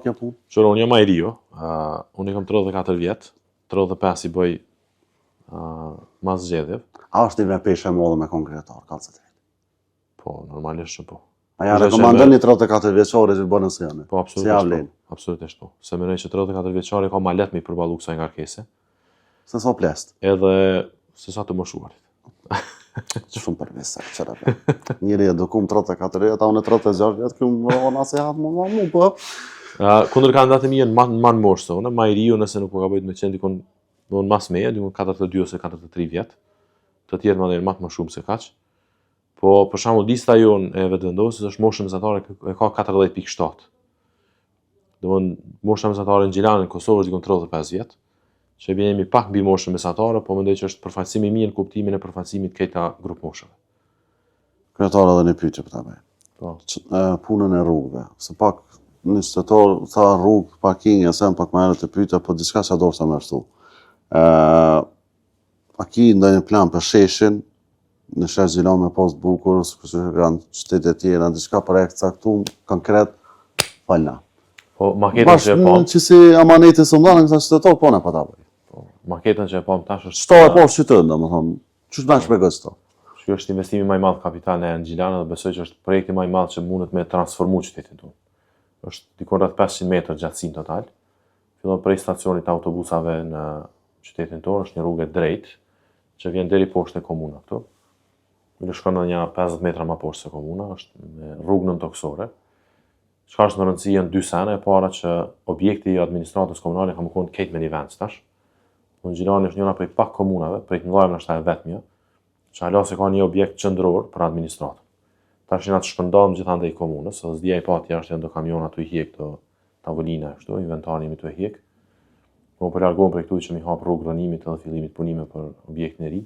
kjo punë? Qëro, unë jam ma i ri, jo. Uh, unë i kam 34 vjet, 35 i bëj uh, mas zgjedhjeve. A është një peshë e madhe me kon kryetar, kallë të drejtë? Po, normalisht që po. A ja rekomandon një 34 vjeçarit të bënë se janë? Po, absolutisht po. Absolutisht po. Se mendoj që 34 vjeçari ka ma lehtë me i përballu kësaj ngarkese. Se sa pleqt? Edhe se sa të moshuarit. Shumë për vese, qëra pe. Njeri edukum 34 vjet, a unë 36 vjet, kjo më rona se hapë më më mu, po. Uh, kundërkandidatët e mi janë ma, ma në moshë se unë, ma i riu nëse nuk po gaboj me qenë dikun, në unë mas meje, dikun 42 ose 43 vjet, të tjerë më dhe ma të më shumë se kaq. Po, për shembull, lista jonë e Vetëvendosjes është moshën mesatare e ka 40.7. Domthon mosha mesatare në Gjilan në Kosovë është dikun 35 vjet, që i bie jemi pak mbi moshën mesatare, po mendoj që është përfaqësim i mirë në kuptimin e përfaqësimit këta grupmoshave. Kryetar edhe një pyetje për ta bëj. Po. Punën e rrugëve, se pak një qytetar tha rrugë, parking, e sen pak më herët të pyeta, po diçka që do të më ashtu. Ë A ki ndonjë plan për sheshin, në shesh Gjilan me pas të bukur, sikur që kanë qytetet tjera, diçka projekt caktum, konkret, falna. Po, maketën që e pam. Bash që si amanete së mdhanë, këta qytetarë, po në pa ta bëj. Po, maketën që e pam tash është... Qëto e po qytetin, domethonë, qysh të shpjegoj qëto? Ky është investimi më i madh kapital në Gjilan dhe besoj që është projekti më i madh që mundet me transformu qytetin tonë. Është dikun rreth 500 metër gjatësi në total. Fillon prej stacionit të autobusave në qytetin tonë, është një rrugë e drejtë që vjen deri poshtë te komuna këtu. Bile shkon në një 50 metra më poshtë se komuna, është me rrugë nëntokësore. Çka është me rëndësi janë dy sene, e para që objekti i administratës komunale ka me konë krejt me një vend tash. Në Gjilani është njëra prej pak komunave, prej të mëdhajve ndoshta e vetmja, që hala s'e ka një objekt qendror për administratën. Tash jena të shpërndamë gjithandej komunës, edhe s'di a i patë jashtë janë do kamiona tu i hjek do tavolina kështu, inventarin jemi tu e hjek. Po po largohem prej këtu që mi hap rrugë rrënimit edhe fillimit punime për objektin e ri.